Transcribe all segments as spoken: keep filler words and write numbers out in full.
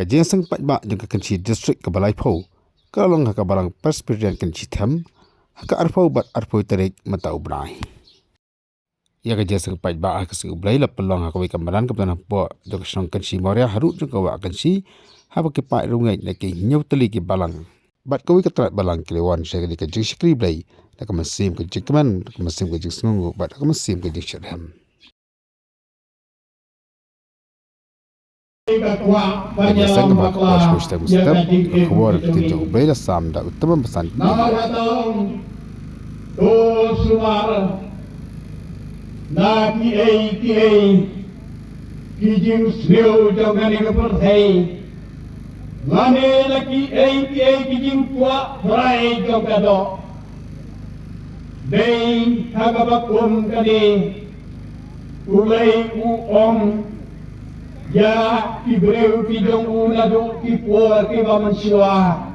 Jingïaseng paidbah jong ka Kynshi District kaba laiphew ka la long ha ka Balang Presbyterian Kynshi Them ha ka arphew bad arphew tarik mynta u bnai. Ïa ka jingïaseng paidbah ha ka sngi U Blei la pynlong ha kawei ka madan kaba don hapoh jong ka shnong Kynshi Mawria, harud jong ka wah Kynshi, haba ki paid riewngeit na ki hynñiew tylli ki balang bad kawei ka tnat balang ki la wan sha kane ka jingshakri Blei da ka mynsiem ka jingkmen, da ka mynsiem ka jingsngewnguh bad da ka mynsiem ka jingshitrhem. Ka jingïaseng kaba ha ka por shiphew shiteng mynstep, ka khubor ka ktien jong U Blei la sam da u Tymmen Basan. Namar kata, to sumar na kiei kiei ki jingsniew jong kane ka pyrthei, lane na kiei kiei ki jingkwah brai jong ka doh. Dei ha kaba kum kane U Blei u ong ïa ki briew ki jong u naduh ki por kiba mynshuwa.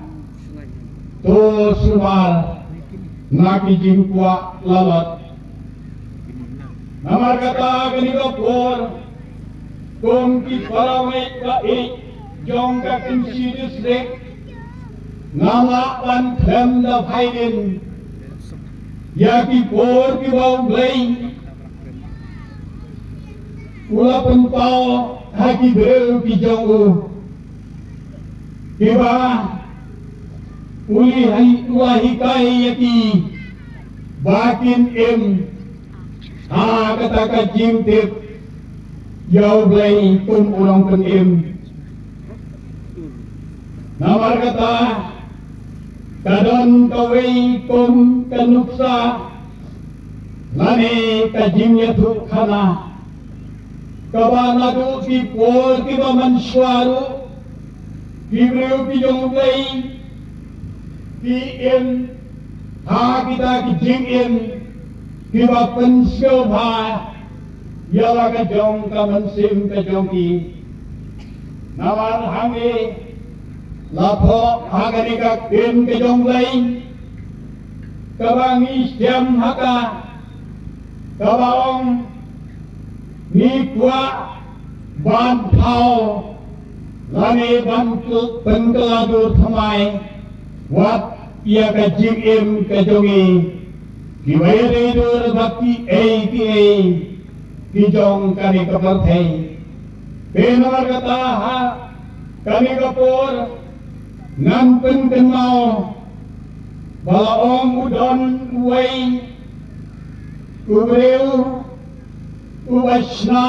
To sumar na ki jingkwah lalot. Namar kata kane ka por, kum ki para meit ba ïeit jong ka Kynshi District, ngam lah ban khlem da phai dien ïa ki por kiba U Blei u la pynpaw ha ki briew ki jong u, kiba u la hi-, u la hikai ïa ki ba kin im ha kata ka jingtip ïa U Blei kum u nongpynim. Namar kata, ka don kawei kum ka nuksa lane ka jingïathuhkhana kaba naduh ki por kiba mynshuwa ruh, ki briew ki jong U Blei ki im ha kita ki jingim kiba pynsngewbha ïa la ka jong ka mynsiem ka jong ki. Namar hangne la thoh ha kane ka ktien ka jong U Blei kaba ngi shem ha ka, kaba ong, ngi kwah ban thaw lane ban pynkylla dur thymmai wat ïa ka jingim ka jong ngi, kiba ïadei dur bad kiei kiei ki jong kane ka pyrthei. Te namar kata ha kane ka por ngan pynkynmaw ba la ong u don uwei u briew uba shna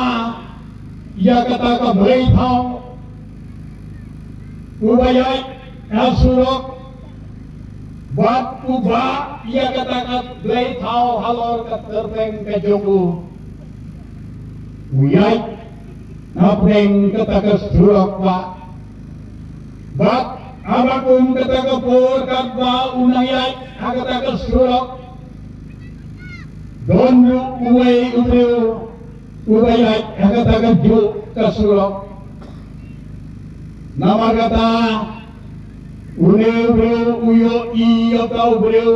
ïa kata ka blei thaw, uba ïaid ha surok bad u bah ïa kata ka blei thaw halor ka tyrpeng ka jong u. U ïaid hapdeng kata ka surok bah. Bad haba kum kata ka por katba u nang ïaid ha kata ka surok, don ruh uwei u briew uba ïaid ha kata kajuh ka surok. Namar kata, une u briew u ïohi ïa uta u briew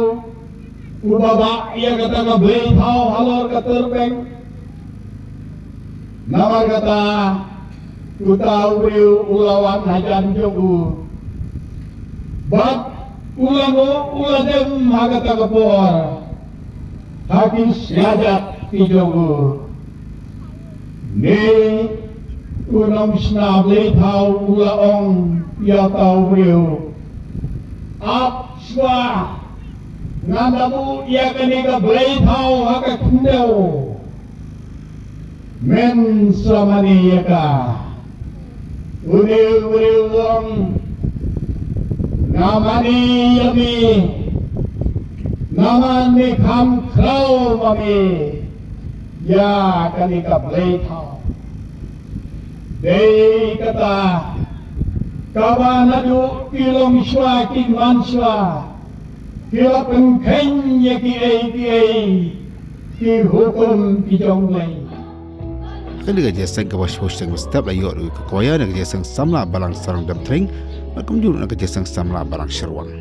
uba bah ïa kata ka blei thaw halor ka tyrpeng. Namar kata, uta u briew u la wan hajan jong u bad u la nguh, u la dem ha kata ka por ha ki sngi jait ki jong u. Ne u nongshna blei thaw u la ong ïa uta u briew, ap shuwa, ngan da buh ïa kane ka blei thaw ha ka khyndew. Men sa mane ïa ka. Une u briew u ong, nga mane ïa me namar me kham khraw ma me ïa kane ka blei thaw. Dei kata kaba naduh ki longshuwa ki manshuwa ki la pynkheiñ ïa kiei kiei ki hukum ki jong U Blei. Kane ka jingïaseng kaba shiphew shiteng mynstep la ïoh da ka kwaya na ka jingïaseng samla Balang Sarong Demtring bad kumjuh na ka jingïaseng samla Balang Sherwang.